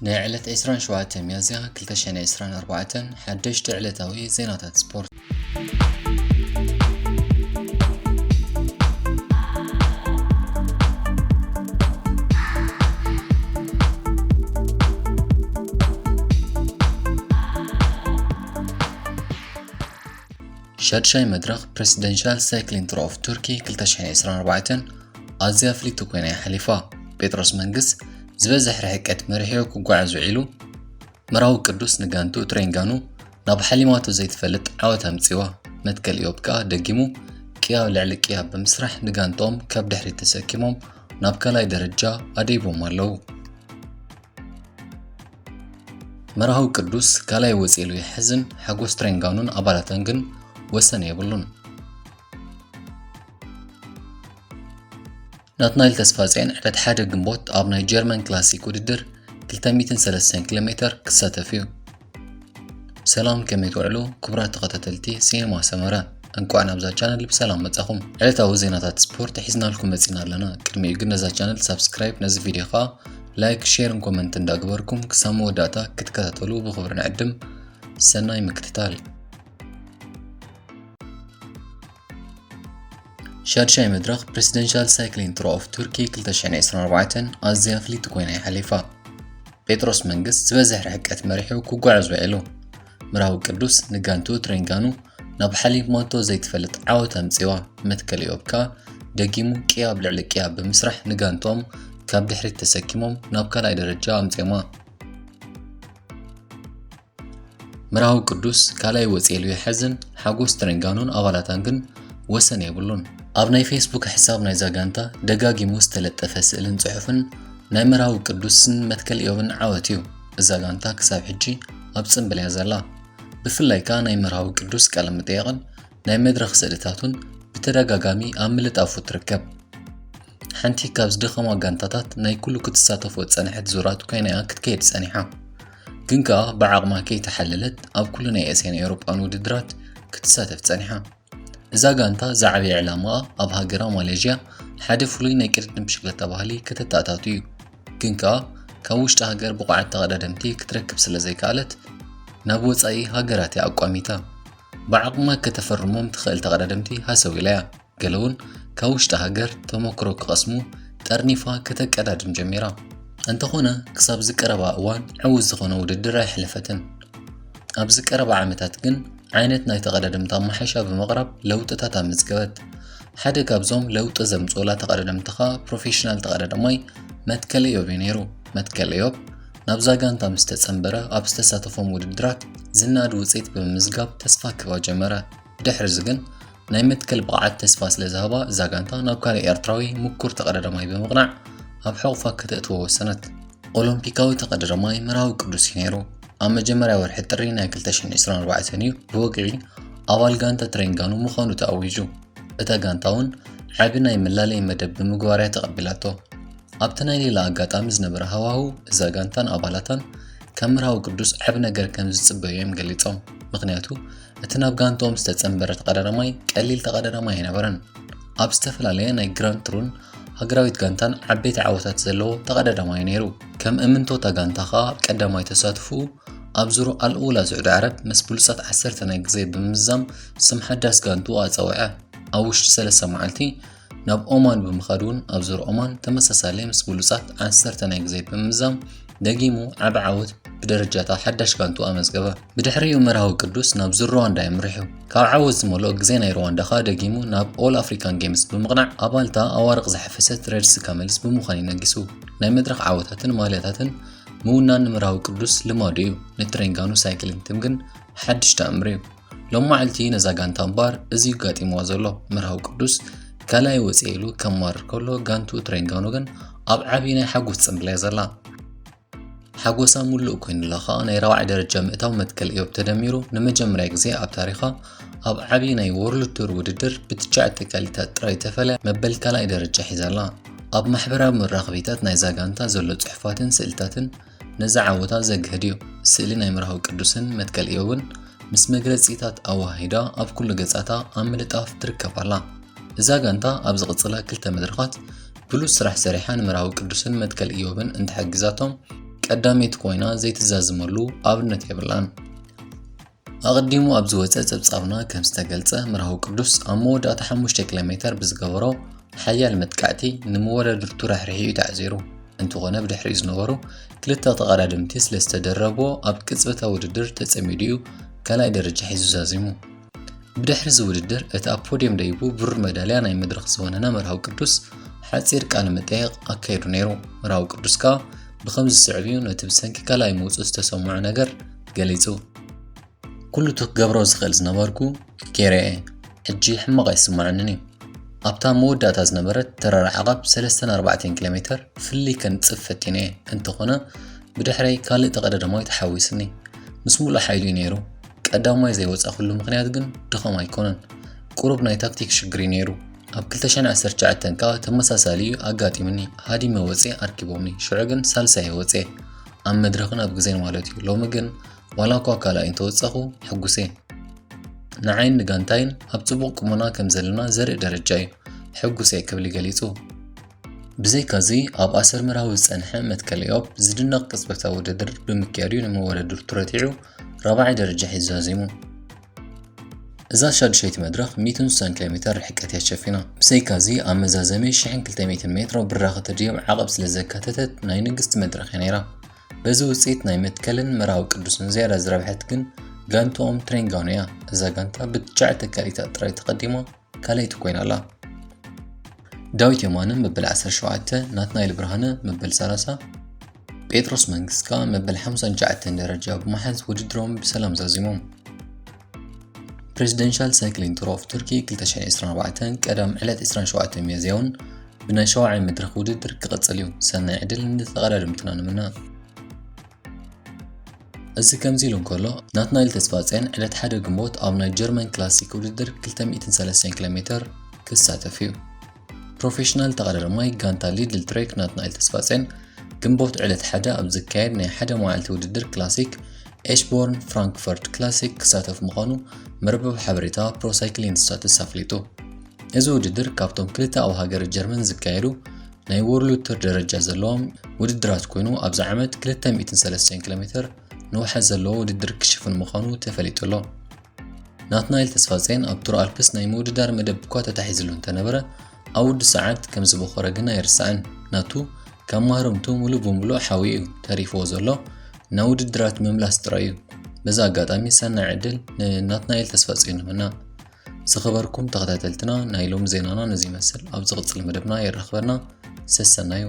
ናይ ዕለት ዕስራን ሸውዓተ ሚያዝያ ክልተ ሽሕን ዕስራን ኣርባዕተን ሓደሽቲ ዕለታዊ ዜናታት ስፖርት። ሻድሻይ መድረኽ ፕሬሲደንሻል ሳይክሊን ቱር ኦፍ ቱርኪ ክልተ ሽሕን ዕስራን ኣርባዕተን ኣዝያ ፍልይቲ ኮይና እያ ሓሊፋ። ጴጥሮስ መንግስ ዝበዝሕ ርሕቀት መሪሑ ክጓዓዝ ውዒሉ። መራዊ ቅዱስ ንጋንቱ ትሬንጋኑ ናብ ሓሊማቶ ዘይትፈልጥ ዓወት ኣምጺዋ። መትከል ኢዮብ ከኣ ደጊሙ ቅያ ኣብ ልዕሊ ቅያ ብምስራሕ ንጋንትኦም ካብ ድሕሪት ተሰኪሞም ናብ ካልኣይ ደረጃ ኣደይቦም ኣለዉ። መራዊ ቅዱስ ካልኣይ ወጺእሉ ይሕዝን ሓጎስ ትሬንጋኑን ኣባላታን ግን ወሰን የብሉን። ናትናኤል ተስፋጽዮን ዕለት ሓደ ግንቦት ኣብ ናይ ጀርመን ክላሲክ ውድድር ክልተ ሚእትን ሰለስተን ኪሎ ሜተር ክሳተፍ እዩ። ሰላም፣ ከመይ ትውዕሉ ክቡራት ተኸታተልቲ ሲኔማ ሰመረ? እንቋዕ ናብዛ ቻነል ብሰላም መጻኹም። ዕለታዊ ዜናታት ስፖርት ሒዝናልኩም መጺና ኣለና። ቅድሚኡ ግን ነዛ ቻነል ሳብስክራይብ፣ ነዚ ቪድዮ ኸኣ ላይክ፣ ሼርን ኮመንት እንዳግበርኩም ክሳብ መወዳእታ ክትከታተሉ ብኽብሪ ንዕድም። ሰናይ ምክትታል። ሻድሻይ መድረኽ ፕሬሲደንሻል ሳይክሊን ቱር ኦፍ ቱርኪ ክልተ ሽሕን ዕስራን ኣርባዕተን ኣዝያ ፍልይቲ ኮይና እያ ሓሊፋ። ጴጥሮስ መንግስ ዝበዝሕ ርሕቀት መሪሑ ክጓዓዝ ውዒሉ። ምራዊ ቅዱስ ንጋንቱ ትሬንጋኑ ናብ ሓሊማቶ ዘይትፈልጥ ዓወት ኣምጺዋ። መትከል ኢዮብ ከኣ ደጊሙ ቅያ ኣብ ልዕሊ ቅያ ብምስራሕ ንጋንትኦም ካብ ድሕሪት ተሰኪሞም ናብ ካልኣይ ደረጃ ኣምጺኦማ። ምራዊ ቅዱስ ካልኣይ ወጺኤሉ ይሐዝን ሓጎስ ትሬንጋኑን ኣባላታን ግን ወሰን የብሉን። ኣብ ናይ ፌስቡክ ሕሳብ ናይዛ ጋንታ ደጋጊሙ ዝተለጠፈ ስእልን ጽሑፍን ናይ ምራዊ ቅዱስን መትከል ኢዮብን ዓወት እዩ። እዛ ጋንታ ክሳብ ሕጂ ኣብ ጽምብል እያ ዘላ። ብፍላይ ከኣ ናይ ምራዊ ቅዱስ ቃለ መጠየቕን ናይ መድረኽ ስእልታቱን ብተደጋጋሚ ኣብ ምልጣፉ ትርከብ። ሓንቲ ካብ ዝደኸማ ጋንታታት ናይ ኩሉ ክትሳተፎ ዝጸንሐት ዙራት ኮይና እያ ክትከይድ ጸኒሓ። ግን ከኣ ብዓቕማ ከይተሓለለት ኣብ ኩሉ ናይ ኤስያን ኤውሮጳን ውድድራት ክትሳተፍ ጸኒሓ። እዛ ጋንታ ዝዓበየ ዕላማኣ ኣብ ሃገራ ማሌዥያ ሓደ ፍሉይ ናይ ቅድድም ብሽክለታ ባህሊ ከተተኣታቱ እዩ። ግን ከኣ ካብ ውሽጢ ሃገር ብቑዓት ተቐዳደምቲ ክትረክብ ስለ ዘይከኣለት ናብ ወጻኢ ሃገራት እያ ኣቋሚታ። ብዓቕማ ከተፈርሞም ትኽእል ተቐዳደምቲ ሃሰው ኢላ እያ። ገለ እውን ካብ ውሽጢ ሃገር ተመክሮ ክቐስሙ ጠርኒፋ ከተቀዳድም ጀሚራ። እንተኾነ ክሳብ ዝቀረባ እዋን ዕዉት ዝኾነ ውድድር ኣይሕለፈትን። ኣብዚ ቀረባ ዓመታት ግን ዓይነት ናይ ተቐዳደምቲ ኣማሓይሻ ብምቕራብ ለውጥታት ኣመዝገበት። ሓደ ካብዞም ለውጢ ዘምጽኡላ ተቐዳደምቲ ኸኣ ፕሮፌሽናል ተቐዳዳማይ መትከል ኢዮብ እዩ ነይሩ። መትከል ኢዮብ ናብዛ ጋንታ ምስ ተጸንበረ ኣብ ዝተሳተፎም ውድድራት ዝነኣድ ውጽኢት ብምምዝጋብ ተስፋ ክህባ ጀመረ። ብድሕሪ እዚ ግን ናይ መትከል ብቕዓት ተስፋ ስለ ዝሃባ እዛ ጋንታ ናብ ካልእ ኤርትራዊ ምኩር ተቐዳዳማይ ብምቕናዕ ኣብ ሕቑፋ ከተእትዎ ወሰነት። ኦሎምፒካዊ ተቐዳዳማይ መርሃዊ ቅዱስ እዩ ነይሩ። ኣብ መጀመርያ ወርሒ ጥሪ ናይ ክልተ ሽሕን ዕስራን ኣርባዕተን እዩ ብወግዒ ኣባል ጋንታ ትሬንጋኑ ምዃኑ ተኣዊጁ። እታ ጋንታ እውን ዓቢ ናይ መላለዪ መደብ ብምግባር እያ ተቐቢላቶ። ኣብቲ ናይ ሌላ ኣጋጣሚ ዝነበረ ሃዋህው እዛ ጋንታን ኣባላታን ካብ መርሃዊ ቅዱስ ዓቢ ነገር ከም ዝጽበዩ እዮም ገሊጾም። ምኽንያቱ እቲ ናብ ጋንትኦም ዝተጸንበረ ተቐዳዳማይ ቀሊል ተቐዳዳማይ ኣይነበረን። ኣብ ዝተፈላለየ ናይ ግራንድ ቱርን ሃገራዊት ጋንታን ዓበይቲ ዓወታት ዘለዎ ተቐዳዳማይ ነይሩ። ከም እምንቶ እታ ጋንታ ኸኣ ኣብ ቀዳማይ ተሳትፎኡ ኣብ ዙር ኣልኡላ ስዑዲ ዓረብ ምስ ብሉጻት ዓሰርተ ናይ ግዜ ብምምዛም ስም ሓዳስ ጋንትኡ ኣጸውዐ። ኣብ ውሽጢ ሰለስተ መዓልቲ ናብ ኦማን ብምኻድ እውን ኣብ ዙር ኦማን ተመሳሳሊ ምስ ብሉጻት ዓሰርተ ናይ ግዜ ብምምዛም ደጊሙ ዓቢ ዓወት ብደረጃታ ሓዳሽ ጋንትኡ ኣመዝገበ። ብድሕሪኡ መርሃዊ ቅዱስ ናብ ዙር ሩዋንዳ የምሪሑ። ካብ ዓወት ዝመልኦ ግዜ ናይ ሩዋንዳ ኸኣ ደጊሙ ናብ ኦል ኣፍሪካን ጌምስ ብምቕናዕ ኣባልታ ኣዋርቕ ዝሓፈሰት ሬድሲ ካመልስ ብምዃን እዩ ነጊሱ። ናይ መድረኽ ዓወታትን ማልያታትን ምውናን ንመርሃዊ ቅዱስ ልማዱ እዩ። ንትሬንጋኑ ሳይክሊንግ ቲም ግን ሓድሽ ተኣምር እዩ። ሎም መዓልቲ ነዛ ጋንታ እምበኣር እዚ እዩ ጋጢምዋ ዘሎ። መርሃዊ ቅዱስ ካልኣይ ወጺኤ ኢሉ ከማርር ከሎ ጋንትኡ ትሬንጋኑ ግን ኣብ ዓቢ ናይ ሓጎስ ጽምብል እያ ዘላ። ሓጎሳ ምሉእ ኮይኑላ ኸኣ ናይ ራብዓይ ደረጃ ምእታው መትከል ኢዮብ ተደሚሩ ንመጀመርያ ግዜ ኣብ ታሪኻ ኣብ ዓቢ ናይ ወርልድ ቱር ውድድር ብትሽዓተ ካልኢታት ጥራይ ተፈልያ መበል ካልኣይ ደረጃ ሒዛ ኣላ። ኣብ ማሕበራዊ መራኸቢታት ናይዛ ጋንታ ዘሎ ጽሑፋትን ስእልታትን ነዚ ዓወታ ዘግህድ እዩ። ስእሊ ናይ መርሃዊ ቅዱስን መትከል ኢዮብን ምስ መግለጺታት ኣወሃሂዳ ኣብ ኩሉ ገጻታ ኣብ ምልጣፍ ትርከብ ኣላ። እዛ ጋንታ ኣብ ዝቕጽላ ክልተ መድረኻት ብሉጽ ስራሕ ሰሪሓ ንምርሃዊ ቅዱስን መትከል ኢዮብን እንተሐግዛቶም ቀዳመይቲ ኮይና ዘይትዛዝመሉ ኣብነት የብላን። ኣቐዲሙ ኣብ ዝወጸ ጸብጻብና ከም ዝተገልጸ፣ ምርሃዊ ቅዱስ ኣብ መወዳእታ ሓሙሽተ ኪሎ ሜተር ብዝገበሮ ሓያል መጥቃዕቲ ንመወዳድርቱ ራሕሪሑ እዩ ተዓዚሩ። እንተኾነ ብድሕሪኡ ዝነበሩ ክልተ ተቐዳደምቲ ስለ ዝተደረቦ ኣብ ቅጽበታዊ ውድድር ተጸሚዱ እዩ ካልኣይ ደረጃ ሒዙ ዛዚሙ። ብድሕሪ እዚ ውድድር እቲ ኣብ ፖድየም ደይቡ ብሩር መዳልያ ናይ መድረኽ ዝወነነ መርሃዊ ቅዱስ ሓጺር ቃለ መጠየቕ ኣካይዱ ነይሩ። መርሃዊ ቅዱስ ከኣ ብኸምዚ ዝስዕብ እዩ ነቲ ብሰንኪ ካልኣይ ምውጽኡ ዝተሰምዖ ነገር ገሊጹ። ኩሉ እቲ ክገብሮ ዝኽእል ዝነበርኩ ገይረ እየ። ሕጂ ሕማቕ ኣይስምዓንን እዩ። ኣብታ መወዳእታ ዝነበረት ተራራ ዓቐብ ሰለስተን ኣርባዕተን ኪሎ ሜተር ፍልይ ከንጽፍ ፈቲነ እየ። እንተኾነ ብድሕረይ ካልእ ተቐዳዳማይ ተሓዊስኒ። ምስ ሙሉእ ሓይሉ እዩ ነይሩ። ቀዳማይ ዘይወጻእኩሉ ምኽንያት ግን ድኻም ኣይኮነን። ቁሩብ ናይ ታክቲክ ሽግር እዩ ነይሩ። ኣብ ክልተ ሽሕን ዓሰርተ ትሽዓተን ከኣ ተመሳሳሊ እዩ ኣጋጢሙኒ። ሃዲመ ወጺኤ ኣርኪቦምኒ። ሽዑ ግን ሳልሳይ እየ ወጺኤ። ኣብ መድረኽን ኣብ ግዜን ማለት እዩ። ሎሚ ግን ዋላ እኳ ካልኣይ እንተወጻኹ ሕጉስ እየ። ንዓይን ንጋንታይን ኣብ ጽቡቕ ቁመና ከም ዘለና ዘርኢ ደረጃ እዩ። ሕጉስ እየ ክብል እዩ ገሊጹ። ብዘይካዚ ኣብ ኣሰር ምርሃዊ ዝጸንሐ መትከል ኢዮብ ዝድነቕ ቅጽበታዊ ውድድር ብምክያዱ እዩ ንመወዳድርቱ ረቲዑ ራብዓይ ደረጃ ሒዙ ዛዚሙ። እዛ ሻዱሸይቲ መድረኽ ሚእትን ስሳን ኪሎ ሜተር ርሕቀት እያ ሸፊና። ብዘይካዚ ኣብ መዛዘሚ ሽሕን ክልተ ሚእትን ሜትሮ ብራኸ ተድዮም ዓቐብ ስለ ዘካተተት ናይ ንግስቲ መድረኽ እያ ነይራ። በዚ ውጽኢት ናይ መትከልን መርሃዊ ቅዱስን ዝያዳ ዝረብሐት ግን ጋንትኦም ትሬንጋኖ እያ። እዛ ጋንታ ብትሽዓተ ካልኢታት ጥራይ ተቐዲማ ካልኣይቲ ኮይና ኣላ። ዳዊት የማነ መበል ዓሰርተ ሸውዓተ፣ ናትናኤል ብርሃነ መበል ሰላሳ፣ ጴጥሮስ መንግስት ከኣ መበል ሓምሳን ትሽዓተን ደረጃ ብምሓዝ ውድድሮም ብሰላም ዛዚሞም። ፕሬዚደንሻል ሳይክሊንግ ቱር ኦፍ ቱርኪ ክልተ ሽሕን ዕስራን ኣርባዕተን ቀዳም ዕለት ዕስራን ሸውዓተን ሚያዝያ እውን ብናይ ሻውዓይ መድረኽ ውድድር ክቕጽል እዩ። ሰናይ ዕድል ንተቐዳደምትና ንምነ። እዚ ከምዚ ኢሉ እንከሎ፣ ናትናኤል ተስፋጽዮን ዕለት ሓደ ግንቦት ኣብ ናይ ጀርመን ክላሲክ ውድድር ክልተ ሚእትን ሰለስተን ኪሎ ሜተር ክሳተፍ እዩ። ፕሮፌሽናል ተቐዳዳማይ ጋንታ ሊድል ትሬክ ናትናኤል ተስፋጽዮን ግንቦት ዕለት ሓደ ኣብ ዝካየድ ናይ ሓደ መዓልቲ ውድድር ክላሲክ ኤሽቦርን ፍራንክፈርት ክላሲክ ክሳተፍ ምዃኑ መርበብ ሓበሬታ ፕሮሳይክሊን ስታትስ ኣፍሊጡ። እዚ ውድድር ካብቶም ክልተ ኣብ ሃገረ ጀርመን ዝካየዱ ናይ ወርልድ ቱር ደረጃ ዘለዎም ውድድራት ኮይኑ፣ ኣብዚ ዓመት ክልተ ሚእትን ሰለስተን ኪሎ ሜተር ንውሓት ዘለዎ ውድድር ክሽፍን ምዃኑ ተፈሊጡ ኣሎ። ናትናኤል ተስፋጽዮን ኣብ ቱር ኣልፕስ ናይ ምውድዳር መደብ እኳ ተታሒዝሉ እንተነበረ፣ ኣብ ውዲ ሰዓት ከም ዝበኾረ ግን ኣይርሳዕን። ናቱ ካብ ማህረምቱ ሙሉእ ብሙሉእ ሓዊ እዩ። ተሪፍዎ ዘሎ ናብ ውድድራት ምምላስ ጥራይ እዩ። በዚ ኣጋጣሚ ሰናይ ዕድል ንናትናኤል ተስፋጽዮን ንምነ። ዝኸበርኩም ተኸታተልትና፣ ናይ ሎሚ ዜናና ነዚ ይመስል። ኣብ ዝቕጽል መደብና የራኽበና። ሰሰናዩ።